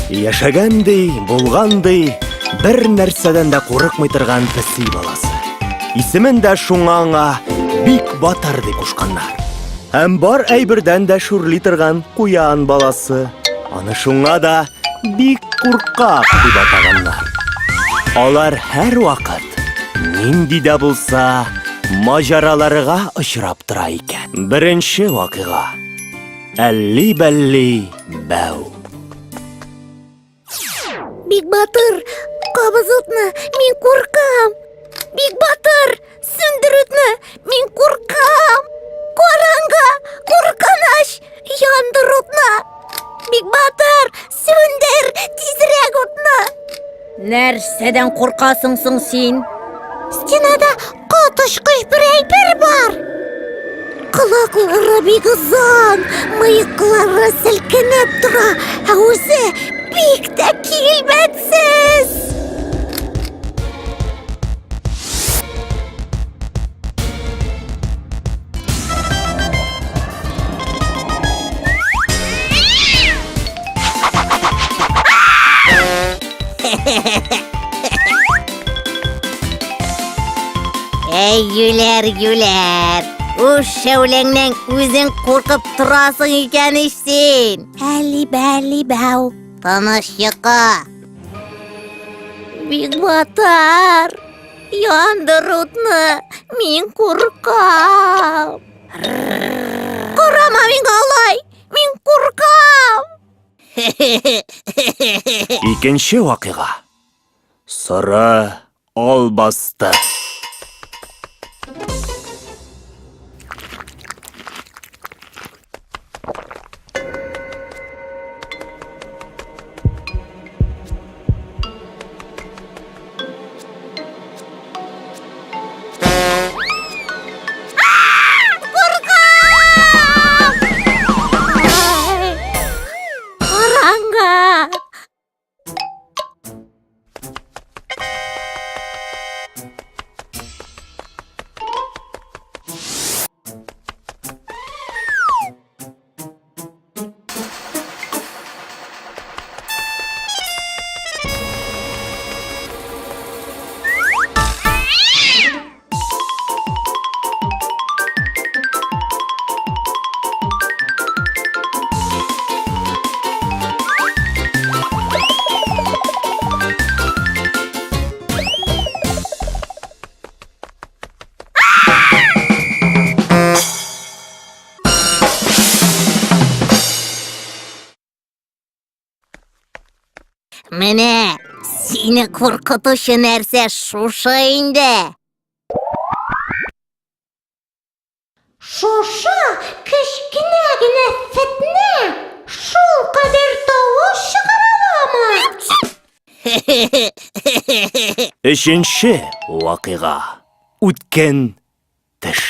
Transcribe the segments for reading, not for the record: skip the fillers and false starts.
Яшәгән ди, булган ди, бер нәрсәдән дә курыкмый торган песи баласы. Исемен дә шуңа аңа Бик Батыр дип кушканнар. Һәм бар әйбердән дә шүрли торган куян баласы. Аны шуңа да Бик Куркак дип атаганнар. Алар һәрвакыт нинди дә булса маҗараларга очрап тора икән. Беренче вакыйга. Әлли-бәлли бәү. Бик батыр, кабыз утны, мин куркам. Бик батыр, сүндер утны, мин куркам. Караңгы, куркыныч, яндыр утны. Бик батыр, сүндер тизрәк утны. Нәрсәдән куркасың соң син? Стенада коточкыч бер әйбер бар. Колаклары бик озын, мыеклары селкенеп тора, ә үзе бик тә килбәтсез. Әй, юләр, юләр. Үз шәүләңнән үзең куркып торасың икән ич син. Әлли бәлли бәү. Тыныч йокы. Бик батар. Яндыр утны, мин куркам. Карама миңа алай, мин куркам. Икенче вакыйга. Соры албасты. Караңгы! Менә сине куркытучы нәрсә шушы инде. Шушы кечкенә генә фетнә шул кадәр тавыш чыгара аламы? Өченче вакыйга. Үткен теш.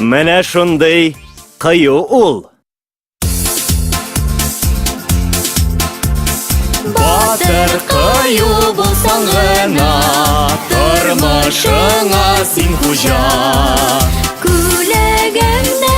Менә шундый кыю ул. Батыр кыю булсаң гына, тормышыңа син хуҗа. Күләгәңдә